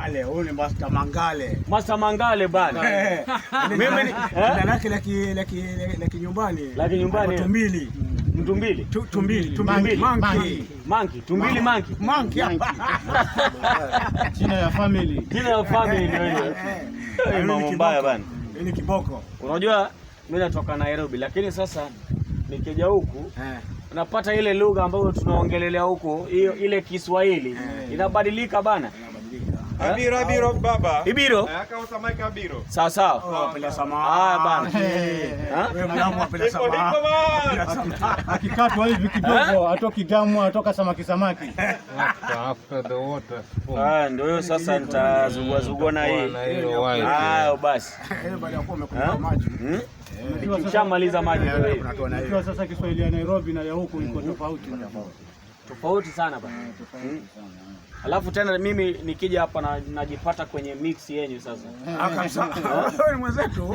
Mangale, huyu ni Master Mangale. Master Mangale bana. Mimi ni jina lake la kinyumbani. La kinyumbani. Tumbili. Mtumbili. Tumbili, tumbili, monkey. Monkey, tumbili monkey. Monkey. Jina ya family. Jina ya family ndio hiyo. Huyu ni Mambo mbaya kiboko. bana. Hii ni kiboko. Unajua mimi natoka Nairobi, lakini sasa nikija huku napata ile lugha ambayo tunaongelelea huku, hiyo ile Kiswahili inabadilika bana. Inabadilika. Abiro, abiro baba. Ibiro? Akausa mic abiro. Sawa sawa. Oh, pela samaki. Ah, bana. Ha? Wewe mdamu wa pela Iko samaki. iko man. Akikatwa hivi kidogo atoki damu, atoka samaki samaki. After the water spoon. Ah, ndio hiyo sasa nitazugua zugua na hii. Na hiyo white. Ah, basi. Baada ya kuwa umekunywa maji. Nikishamaliza maji ndio hiyo. Unatoa na hiyo. Unajua sasa Kiswahili ya Nairobi na ya huku iko tofauti. Tofauti sana bana. Alafu tena mimi nikija hapa najipata kwenye mix yenyu sasa. Ah, kabisa. Wewe ni mwenzetu.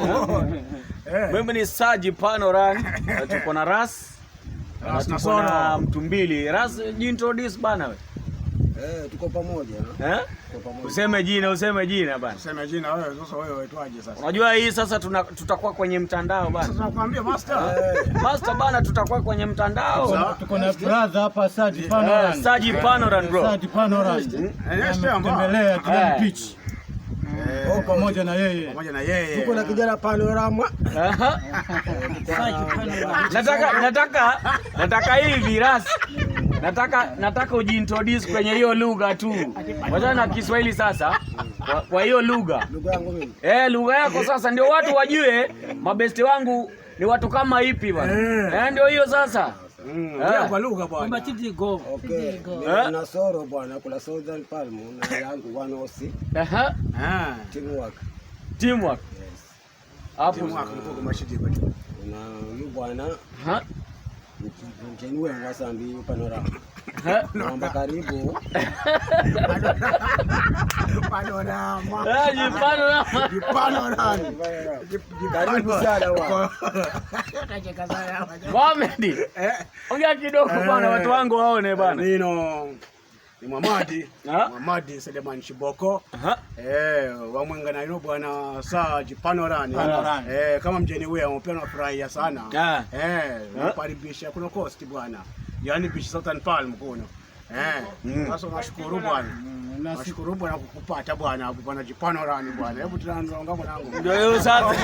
Mimi ni Saji Panoran, tuko na Ras, Ras na na tuko na Soro. Mtumbili. Ras, jiintroduce bana we. Tuko pamoja. Eh? Useme jina, useme jina bana. Sema jina wewe sasa, wewe waitwaje sasa? Unajua hii sasa tutakuwa kwenye mtandao bana. Sasa nakwambia master. Master bana, tutakuwa kwenye mtandao. Tuko na brother hapa Saji Panoran. Saji Panoran bro. Saji Panoran. Ametembelea Diani Beach. Pamoja na yeye. Pamoja na yeye. Tuko na kijana Panorama. Aha. Nataka hivi Ras. Nataka ujiintroduce kwenye hiyo lugha tu. Wachana na Kiswahili sasa. Kwa hiyo lugha. Lugha yangu mimi. Eh, lugha yako sasa ndio watu wajue mabeste wangu ni watu kama ipi bwana. Eh, ndio hiyo sasa. Ndio kwa lugha bwana. Okay. Eh? Na Soro bwana, kula Southern Palm na yangu one osi Aha. Ah. teamwork. Teamwork. Hapo. Timu yako kwa mashidi kwetu. Na huyu bwana Aha. mteni wangu wasambi Panorama. Aha. Naomba karibu. Panorama. Eh, jipanorama. Panorama. Karibu sana bwana. Mohamed. Ongea kidogo bwana, watu wangu waone bwana. Nino ni Mwamadi. Ah. Mwamadi Seleman Shiboko. Aha. Wamwenga na ino bwana Saji Panorani. Panorani. Kama mjeni wewe pia nafurahia sana. Ah. Nakaribisha kuna coast bwana. Yaani Beach Southern Palm kuno. Sasa nashukuru bwana. Nashukuru bwana kukupata bwana, bwana Jipanorani bwana. Hebu tunaanza mwanangu. Ndio hiyo sasa.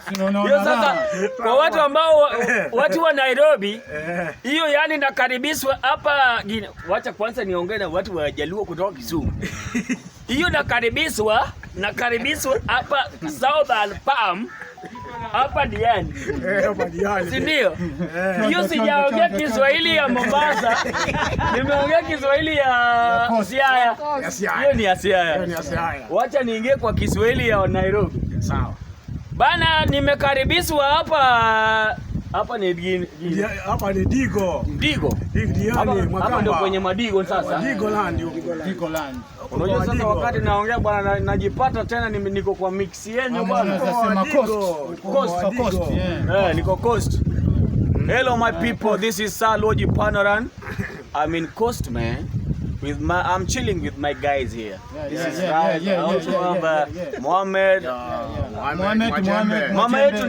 Si unaona Hiyo sasa raha? kwa watu ambao watu wa Nairobi hiyo yani nakaribishwa hapa Gine. Wacha kwanza niongee na watu wa Jaluo kutoka Kisumu. Hiyo nakaribishwa hapa Southern Palm hapa Diani. Hapa Diani. Si ndio? Hiyo sijaongea Kiswahili ya Mombasa. Nimeongea Kiswahili ya Siaya. Ya Siaya. Hiyo ni ya Siaya. Hiyo ni ya Siaya. Wacha niingie kwa Kiswahili ya Nairobi. Sawa. Bana, nimekaribishwa hapa hapa ni Hapa ni Digo. Digo. Diani, Hapa Mwakamba. ndio kwenye Madigo sasa. Digo land huko. Digo land. Unajua sasa Madigo. wakati naongea bwana najipata tena niko kwa mix yenyu bwana. Sasa sema Digo. coast. Coast, Coast, coast, yeah. Eh, niko coast. Hello my people, this is Sir Loji Panoran. I'm in Coast man. With my I'm chilling with my guys here. Yeah, This yeah, is yeah, Raj. yeah, I also yeah, have yeah, yeah. Mohamed. Mohamed, Mohamed. Mama yetu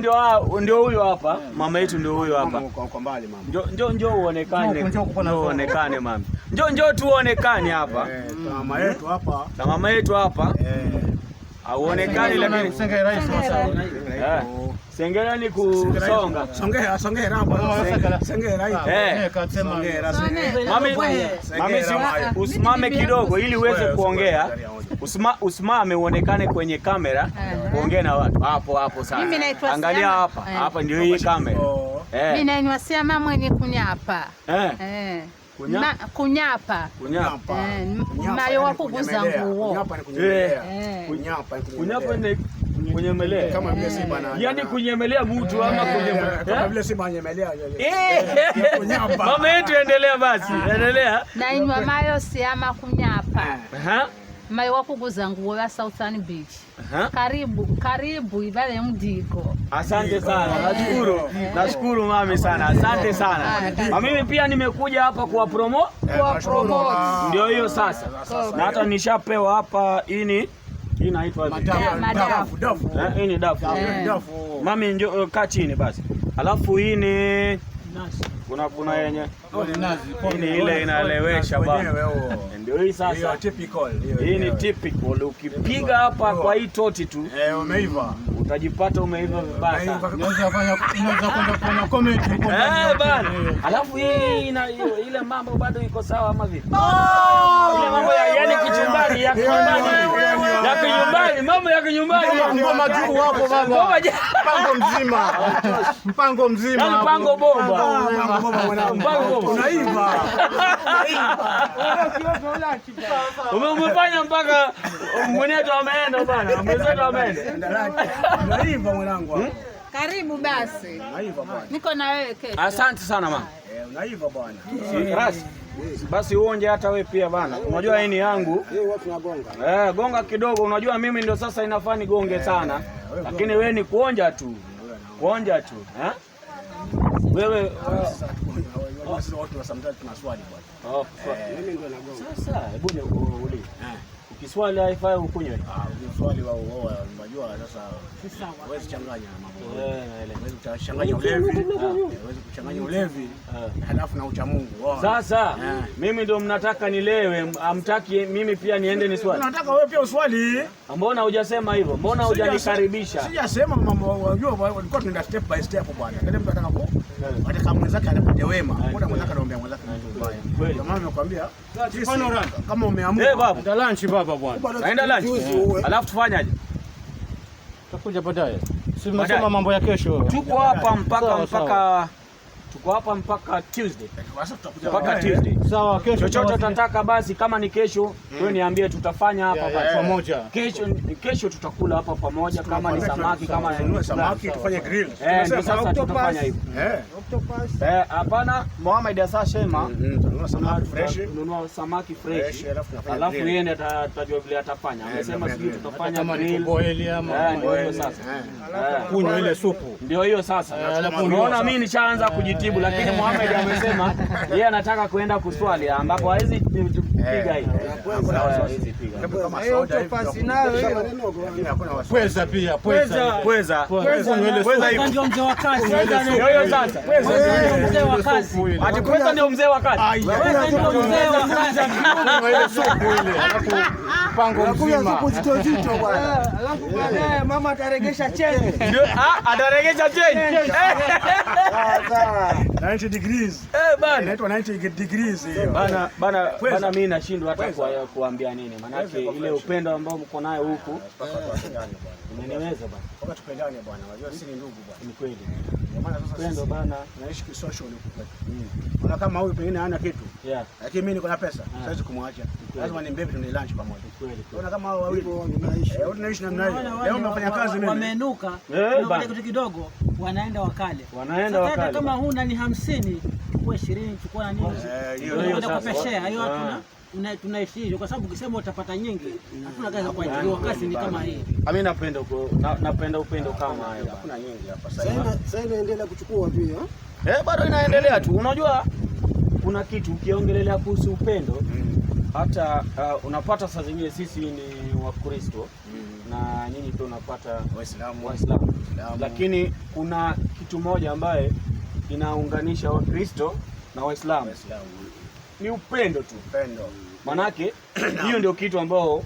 ndio huyo hapa. Mama yetu ndio huyo hapa. Mama uko mbali mama. Njoo njoo njoo uonekane. Njoo, njoo kuko na Njoo uonekane mama. Njoo njoo tuonekane hapa. Mama yetu hapa. Na mama yetu hapa. Hauonekani lakini Sengera rais sasa. Sengera ni kusonga. Songea, songea hapa. Songea hivi. Kasema Songea, songea. Mami, mami usimame kidogo ili uweze kuongea. Usimame uonekane kwenye kamera, kuongea na watu. Hapo hapo sasa. Mimi naitwa Angalia Siama. hapa. Hapa ndio hii kamera. Mimi naitwa Siama mwenye kunyapa. Kunyapa? Kunyapa. Kunyapa. Mayo wa kuguza nguo. Kunyapa ni kunyemelea. Kunyapa ni Kunyapa kunyemelea. ni kunyemelea. Kama vile simba na Yaani kunyemelea mtu ama kunyemelea. Kama vile simba anyemelea. Kunyapa. Mama yetu endelea basi. Endelea. Nainywa mayo Siama kunyapa. Aha. Mai wakuguza nguo ya Southern Beach. Aha. Karibu, karibu ibale mdigo. Asante sana, nashukuru, nashukuru mami sana, asante sana. Na mimi pia nimekuja hapa kuwa promo, Kwa promote. ndio hiyo sasa, na hata nishapewa hapa. Hii ni hii inaitwa vipi? Madafu. Dafu. Eh, hii ni dafu. Dafu. Mami njoo, kaa chini basi. Alafu hii ni kuna yenye Nazi, hii ni ile inaelewesha bana, Wenyewe huo. ndio hii Hiyo sasa. typical. Hiyo Hii ni yenyewe. typical, ukipiga hapa kwa hii toti tu Eh, umeiva. utajipata umeiva vibaya sana. Unaweza fanya, unaweza kwenda kuona comment huko ndani. Eh, bana. Alafu hii ile mambo bado iko sawa ama vipi? Ile mambo ya yani kichumbani ya kinyumbani. Ya kinyumbani, mambo ya kinyumbani. Ngoma juu hapo baba. Ngoma juu. Mpango mzima. Mpango mzima. Yaani mpango bomba. Mpango bomba mwanangu. Mpango bomba. Unaiva. Umefanya mpaka mwenetu ameenda bana. Mwenzetu ameenda. Unaiva mwanangu. Karibu basi. Unaiva bwana. Niko na wewe kesho. Asante sana mama. Eh, unaiva bwana. Rasi. Basi uonje hata wewe pia bana. Unajua hii ni yangu. Hiyo watu tunagonga. Eh, gonga kidogo. Unajua mimi ndio sasa inafaa nigonge sana. Lakini wewe ni kuonja tu. Kuonja tu. Eh? Wewe Sasa sisi watu wa sometimes tunaswali bwana. oh, Mimi ndio nagonga. sasa hebu ni uli. Ukiswali haifai ukunywe. Ah, uswali wa uoa unajua sasa huwezi changanya mambo. Eh, naelewa. Huwezi kuchanganya ulevi. Huwezi kuchanganya ulevi halafu na ucha Mungu. Waona? Sasa mimi ndio mnataka nilewe, amtaki mimi pia niende niswali. Unataka wewe pia uswali? Mbona hujasema hivyo? Mbona hujanikaribisha? Sijasema mambo, unajua walikuwa tunaenda step by step bwana. Kile mtu ataka ku ataka mwenzake anapate wema. Mbona mwenzake anaombea mwenzake mtu mbaya? Kweli. Ndio maana nimekwambia sisi, kama umeamua Eh, babu, Enda lunch baba bwana. naenda lunch. Alafu tufanyaje? Tutakuja baadaye. Si Baadaye. mnasema mambo ya kesho. Tuko hapa mpaka Sawa, mpaka tuko hapa mpaka Tuesday. sasa tutakuja Mpaka baadaye. Tuesday. Sawa, kesho Chochote tutawasiliana. utataka basi, kama ni kesho wewe niambie, tutafanya hapa basi. Pamoja. Kesho tutakula hapa pamoja, kama ni samaki, kama Tununue ni samaki tufanye grill. Eh, ndio sasa tutafanya hivyo. Eh. Eh, hapana, Mohamed asashema Tununue samaki fresh. Tununua samaki fresh. Fresh, alafu tunafanya Alafu grill. yeye ndiye atajua vile atafanya. Amesema tunafanya sijui grill. tutafanya Kama ni grill. kuboil ama Eh, ndio hiyo sasa. Eh, kunywa ile supu. Ndio hiyo sasa. Alafu Unaona mimi nishaanza kujitibu, lakini Mohamed amesema yeye anataka kuenda kuswali ambapo hawezi piga hii. Hawezi piga. Kama soda hivi. Lakini hakuna wasiwasi. Pweza pia, pweza. Pweza. Kunywa ile Pweza supu. hivi. Ndio mzee wa kazi. Ndio hiyo sasa. Ndio mzee wa kazi. Ati pweza ndio mzee wa kazi. Pweza ndio mzee wa kazi. Kunywa ile supu ile. Alafu mpango Unakunywa mzima. supu zito zito bwana. Alafu baadaye mama ataregesha change. Ndio, ataregesha change. Sasa 90 degrees. Eh, bana. Inaitwa 90 degrees hiyo. Bana, bana, Pweza. bana, mimi nashindwa hata Pweza. kuambia nini, manake Pweza iko ile fresh. upendo ambao mko nayo huku Mpaka umeniweza bana. tupendane bwana. Unajua sisi ni ndugu bwana. Ni kweli. Ndio maana sasa Upendo sisi bana. tunaishi kisocial huku kwetu. Ona kama huyu pengine hana kitu. Yeah, Lakini mimi niko na pesa, siwezi kumwacha. Lazima nimbebe tuende lunch pamoja. kweli. Ona kama hao wawili. hivyo ni maisha. Eh, tunaishi namna hiyo. Leo nimefanya kazi mimi. Wamenuka. Eh, Wanapata bana. kitu kidogo wanaenda wakale. Wanaenda Sasa hata wakale. kama huna ni 50, chukua 20, chukua na nini. Eh, hiyo Ndio ndio. sasa. Kupeshea hiyo Ah. hatuna tunaishi hivyo kwa sababu ukisema utapata nyingi hatuna kazi za kuajiriwa, kazi ni kama hii. Mimi napenda napenda upendo kama hayo. bana. Hakuna nyingi hapa sasa. Sasa inaendelea kuchukua tu hiyo. Eh, bado inaendelea tu. Unajua kuna kitu ukiongelelea kuhusu upendo hata unapata saa zingine sisi ni Wakristo na nyinyi pia unapata Waislamu. Waislamu, Waislamu. lakini kuna kitu moja ambaye inaunganisha Wakristo na Waislamu Waislamu. ni upendo tu. Upendo. Manake hiyo ndio kitu ambao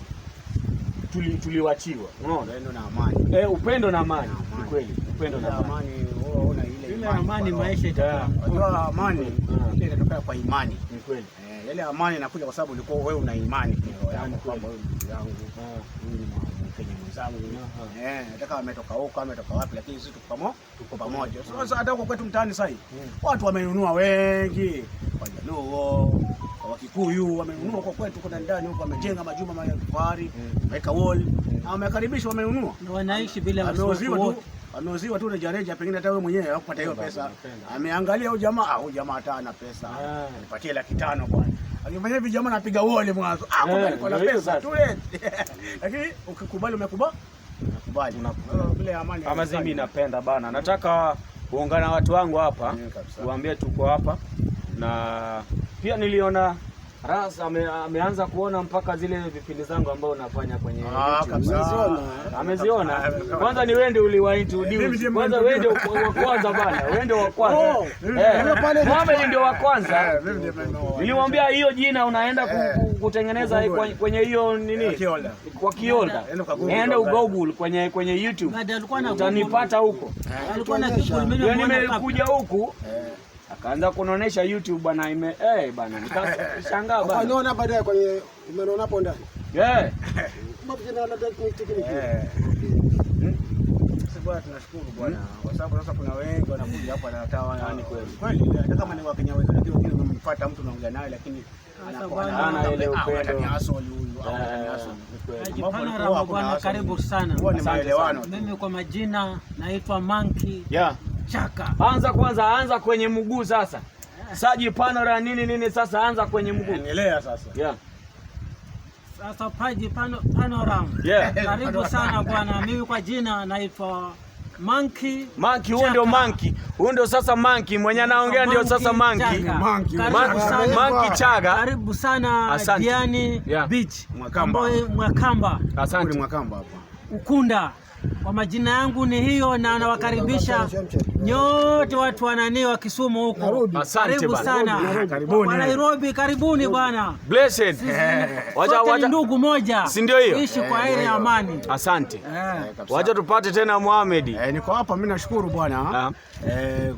tuliwachiwa, unaona Upendo na amani. eh, upendo na amani. Ni kweli, upendo na Bila amani. amani wewe una ile Bila amani kwa roho. maisha itakuwa Unajua amani ile inatokana kwa imani. Ni kweli. Eh, ile amani inakuja kwa sababu ulikuwa wewe una imani kwenye roho yako kwamba huyu ndugu yangu, huyu ni Mkenya mwenzangu. Eh, hata kama ametoka huko ametoka wapi, lakini sisi tuko pamoja, tuko pamoja. Sasa hata huko kwetu mtaani sasa watu wamenunua wengi, Wajaluo, Wakikuyu wamenunua huko kwetu, kuna ndani huko wamejenga majumba ya kifahari, wameweka wall, na wamekaribisha wamenunua. Na wanaishi bila wasiwasi Ameuziwa tu wote. ameuziwa tu rejareja, pengine hata wewe mwenyewe hakupata hiyo pesa. Ameangalia huyu jamaa, huyu jamaa hata ana pesa, nipatie 500,000 bwana. Akifanya hivi jamaa anapiga wole mwanzo. Ah, kumbe Eh, niko na ndio hiyo pesa sasa. tule. Lakini ukikubali umekubali. Unakubali. Vile amani. Kama mimi napenda bana, nataka kuungana na watu wangu hapa, Kabisa. kuambia tuko hapa, na pia niliona Ras ameanza kuona mpaka zile vipindi zangu ambao nafanya kwenye Ah, YouTube. kabisa. Ameziona. Kwanza ni wewe ndio uliwa Mimi introduce. ndiye Kwanza wewe ndio wa kwanza bana, wewe ndio wa kwanza. Oh, Eh, Mohamed ndio wa kwanza. Eh, mimi ndiye Nilimwambia hiyo jina unaenda kutengeneza kwenye hiyo nini? Kiolda. Kwa Kiolda. Enda ukagoogle. Enda ugoogle kwenye YouTube. Baada alikuwa na Utanipata huko. Alikuwa na Google, mimi Ndio nimeona nimekuja huku akaanza kunonesha YouTube bana ime bana nikashangaa bana. Unaona baadaye kwenye umeona hapo ndani. Eh. Sababu jina la tekniki. Sisi bwana tunashukuru bwana kwa sababu sasa kuna wengi wanakuja hapa na hata Ni kweli. kweli hata kama ni Wakenya wenzetu, lakini wengine umempata mtu unaongea naye lakini bwana, Hana ile upendo. ni asoli huyu au ni asoli. Haji Ambapo Panorama walikuwa hakuna bwana, asoli. karibu sana. Huwa ni Asante maelewano tu. Mimi kwa majina naitwa Monkey Yeah. Chaka. Anza kwanza, anza kwenye mguu sasa. Saji panora nini nini sasa, anza kwenye mguu. Endelea sasa. Yeah. Sasa Paji Panorama. Yeah. Karibu sana bwana. Mimi kwa jina naitwa Monkey Monkey, huyu ndio monkey. Huyu ndio sasa monkey mwenye anaongea ndio sasa monkey. Chaka. Monkey. Karibu sana. Monkey Chaga. Karibu sana Asante. Diani Yeah. Beach. Mwakamba. Ambayo Mwakamba. Kule Asante. Mwakamba hapa. Ukunda. Kwa majina yangu ni hiyo, na nawakaribisha nyote watu wa nani wa Kisumu huko. Asante Karibu bana. sana. Karibuni. Wa Nairobi, karibuni bwana. Blessed. Wacha Sote ni wacha. ndugu moja. Si ndio hiyo? Ishi kwa heri ya amani. Asante. Kabisa. Wacha tupate tena Mohamed. Niko hapa mimi nashukuru bwana. Ah.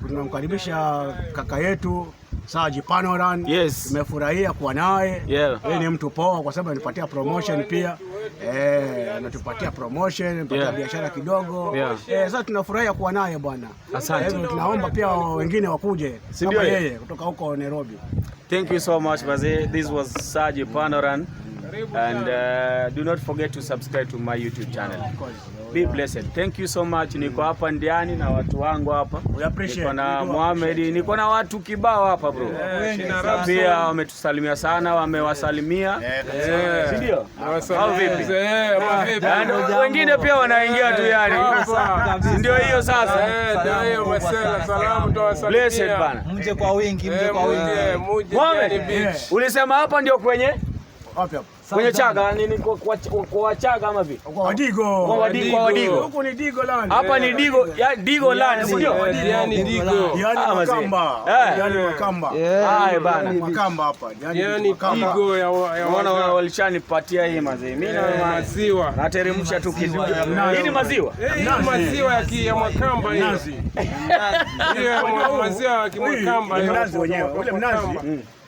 Tunamkaribisha kaka yetu Saji Panoran. Yes. Tumefurahia kuwa naye. Yeah. Yeye ni mtu poa kwa sababu anatupatia promotion pia. Anatupatia promotion, anatupatia Yeah. biashara kidogo. Yeah. Sasa tunafurahia kuwa naye bwana. Asante. Tunaomba pia wengine wakuje Si kama ndio? yeye kutoka huko Nairobi. Thank you so much, Baze. This was Saji Panoran. And do not forget to subscribe to my YouTube channel. Be blessed. Thank you so much. Niko hapa Ndiani na watu wangu hapa. We appreciate. Niko na We do Mohamed, niko na watu kibao hapa bro. Shina Pia wametusalimia sana, wamewasalimia. Si ndio? Au vipi? Ama vipi? And wengine pia wanaingia tu yani. Si ndio hiyo sasa? Ndio hiyo masela, salamu tuwasalimia. Blessed bana. Mje kwa wingi, mje kwa wingi. Muje, muje Mohamed, Diani Beach. ulisema hapa ndio kwenye Wapi hapo? kwenye Chaga nini kwa Wachaga ama vipi? Kwa Wadigo. Kwa Wadigo. Huku ni Digo land. Hapa ni Digo, ya Digo land, si ndio? Diani Digo. Diani Ah, mazee. Mwakamba. Diani Mwakamba. Haya bana. Mwakamba hapa. Diani Diani Mwakamba. Digo ya Unaona walishanipatia hii mazee. Mimi na maziwa. nateremsha tu kitu. Hii ni maziwa. Hii maziwa ya Mwakamba hiyo. Mnazi. Hiyo maziwa ya Kimwakamba Ule hiyo. mnazi wenyewe, ule mnazi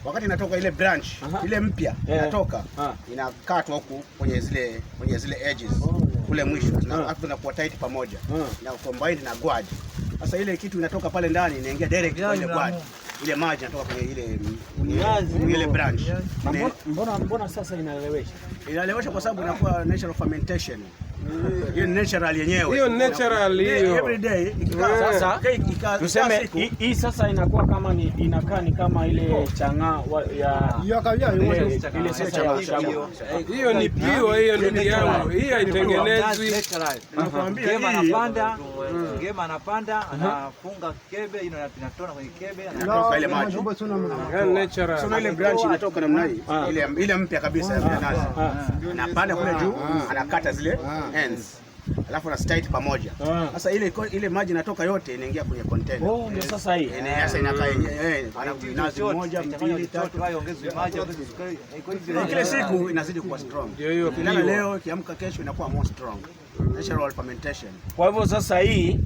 wakati inatoka ile branch ile mpya inatoka inakatwa huku kwenye zile edges kule mwisho alafu zinakuwa tight pamoja na combined na guard. Sasa ile kitu inatoka pale ndani inaingia direct kwa ile guard, ile maji inatoka kwenye ile branch. Mbona sasa inaelewesha? Inaelewesha kwa sababu inakuwa natural fermentation. Hiyo ni natural yenyewe. Hiyo natural hiyo. Every day ikikaa Sasa ikikaa tuseme siku hii sasa inakuwa kama ni inakaa ni kama ile chang'aa ya ile sasa ya ushago. Hiyo ni pure hiyo ndugu yangu. Hii haitengenezwi. Nakwambia Ngema hii anapanda, ngema anapanda, anafunga kebe, inatona kwenye kebe. inatoka ile maji. Yaani natural. Sio ile branch inatoka namna hii, ile mpya kabisa ya nazi. Anapanda kule juu, anakata zile ends. Alafu ana tight pamoja. Sasa ile maji inatoka yote inaingia kwenye container. Oh, ndio sasa hii. Sasa inakaa yenyewe, nazi moja, mbili, tatu. Ongezwe maji, ongezwe sukari. Kila siku inazidi kuwa strong. Ndio hiyo Ukilala pure. leo, ikiamka kesho inakuwa more strong. Natural fermentation. Kwa hivyo sasa hii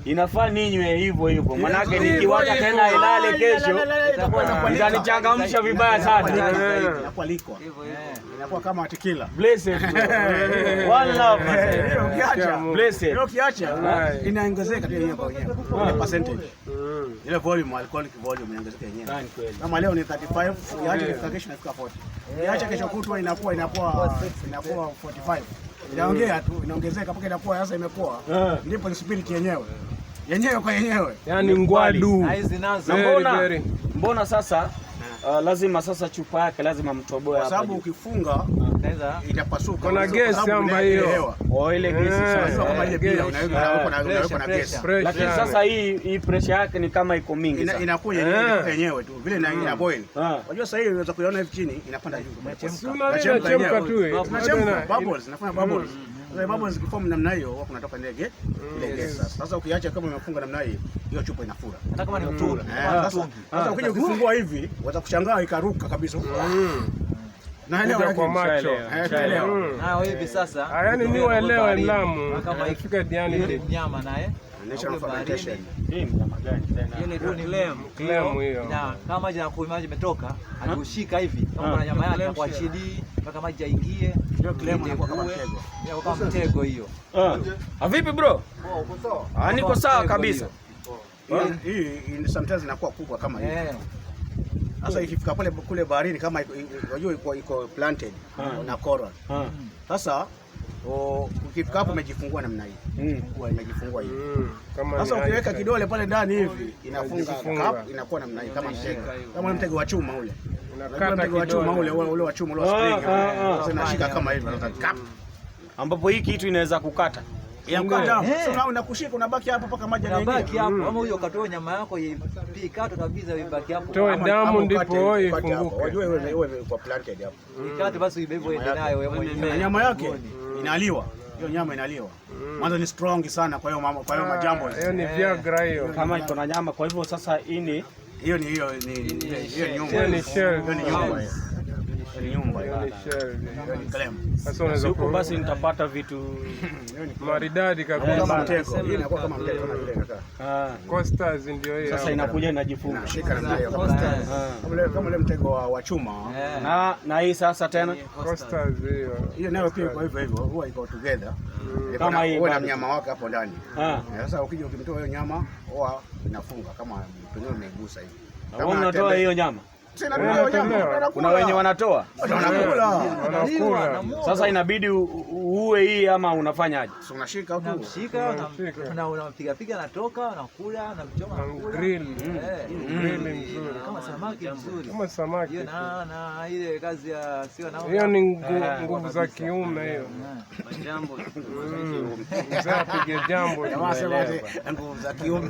inafaa ninywe hivyo hivyo, manake nikiwacha Hivyo tena hivyo. ilale kesho itanichangamsha vibaya sana. Inakuwa liquor. Inakuwa kama tequila. Blessed bro. One love man. Hiyo ukiacha, Blessed. hiyo ukiacha inaongezeka tu yenyewe kwa wenyewe. Ile percentage. Ile volume, alcoholic volume inaongezeka yenyewe. Kama leo ni 35, ukiacha ikifika kesho inafika 40. Ukiacha kesho kutwa inakuwa 45. Inaongea tu, inaongezeka mpaka inakuwa sasa imekuwa. Ndipo ni spirit yenyewe. Yenyewe kwa yenyewe. Yaani ngwadu. Na hizi nazo Na Very, mbona very. mbona sasa Lazima sasa chupa yake lazima mtoboe Kwa hapa sababu juu. ukifunga Naweza itapasuka. Kuna Kwa gesi sababu amba ile hiyo. hewa. Oh, ile gesi Eh. Unajua sasa. kama ile bia unaweka na gesi. Pressure. Lakini sasa hii pressure yake ni kama iko mingi sana. Inakuja yenyewe tu vile ina boil. Unajua sasa hii unaweza kuiona hivi chini inapanda juu. Si unaona inachemka tu hiyo. Inachemka bubbles, inafanya bubbles. Sasa bubbles zikiform namna hiyo huwa kunatoka ndege ile gesi sasa. Sasa ukiacha kama imefunga namna hii, hiyo chupa inafura. Hata kama ni mtungi. Sasa ukija ukifungua hivi, watakushangaa ikaruka kabisa. Naelewa Kuja kwa lakini. macho. Naelewa. Nao hivi sasa. Yaani ni waelewe Lamu. Kama Fika Diani ile Beach. mnyama naye. Natural fermentation. Hii mnyama gani tena? Ile tu ni clam. Clam hiyo. Na kama maji yanakuwa maji imetoka, akiushika hivi kama kuna nyama yake kwa chini mpaka maji yaingie. Ndio clam inakuwa kama mtego. Inakuwa kama mtego hiyo. Ah, vipi bro? Ah, niko sawa kabisa. Hii sometimes inakuwa kubwa kama hii. Eh. Sasa ikifika pale kule baharini kama unajua iko planted na coral. Sasa ukifika hapo umejifungua namna hii. Umejifungua hivi. Kama Sasa ni ukiweka ice. kidole pale ndani hivi inafunga Inajifunga. cup inakuwa namna hii kama mtego. Kama ule mtego wa chuma ule. Unajua Unakata mtego wa chuma ule kidole. ule wa chuma ule wa spring. Sasa inashika kama hivi sasa cup. Ambapo hii kitu inaweza kukata. Inakata. Sasa unakushika unabaki hapo mpaka maji yanaingia. Unabaki hapo ama huyo ukatoa nyama yako ipikate kabisa ibaki hapo. Toe damu ndipo Ukate hapo. ifunguke. Unajua iwe iko planted hapo. Ikate basi uibebe uende nayo wewe mwenyewe. Na nyama yake inaliwa. Hiyo nyama inaliwa. Mwanzo ni strong sana kwa hiyo mama, kwa hiyo majambo. Hiyo ni Viagra hiyo. Kama iko na nyama, kwa hivyo sasa hii ni Hiyo ni hiyo ni hiyo ni nyumba. Hiyo ni shell. Hiyo ni nyumba hiyo. Hiyo ni nyumba Hiyo hiyo. ni shell. Hiyo ni clam. Sasa unaweza huko ku basi nitapata vitu maridadi Kama kabisa. mtego. Hii inakuwa kama mtego kama vile inakaa. Costas ndio hiyo. sasa inakuja inajifunga. Inashika namna hiyo kama kama ule mtego wa chuma. Na hii sasa tena Costas hiyo. Hiyo nayo pia iko hivyo hivyo, huwa iko together. Kama hii Huwa na bado. mnyama wake hapo ndani. Sasa ukija ukimtoa hiyo nyama huwa inafunga kama pengine umeigusa hivi. Na wewe unatoa hiyo nyama. Sina hiyo nyama. Kuna wenye wanatoa. Wanakula. Wanakula. Sasa inabidi uue hii ama unafanyaje? Si unashika tu. Unamshika, unampiga piga anatoka, unakula, unamchoma, unakula. Grill. Eh. Grill nzuri. Kama samaki mzuri. Kama samaki. Hiyo na ile kazi ya sio na Hiyo ni nguvu za kiume hiyo. Mzee apige jambo. Jamaa sema ati nguvu za kiume.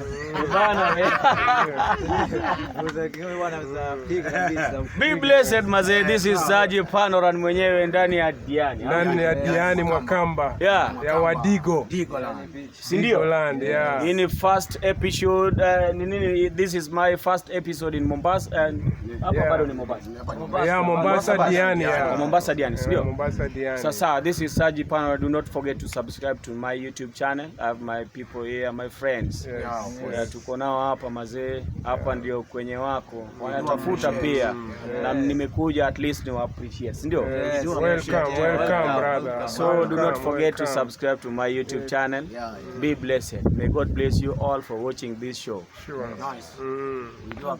Bana. Nguvu za kiume bwana za piga kabisa. Be blessed mazee, this is Saji Panoran mwenyewe ndani ya Diani. Ndani ya Diani Mwakamba. Yeah. Ya Wadigo. Digo la. Si ndio? Land, yeah. Hii ni first episode ni nini? This is my first episode in Mombasa and hapa Yeah. bado ni Mombasa. Yeah, Mombasa Diani. Yeah. Mombasa Diani, si ndio? Mombasa Diani. Sasa this is Saji Panoran. Do not forget to subscribe to my YouTube channel. I have my people here, my friends. Yes. Yeah, tuko nao hapa mazee, hapa ndio kwenye wako wanatafuta pia na nimekuja at least ni appreciate, si ndio? Yes. Welcome, welcome brother. So do not forget to welcome. subscribe to my YouTube channel. Be blessed. May God bless you all for watching this show. Sure. Nice.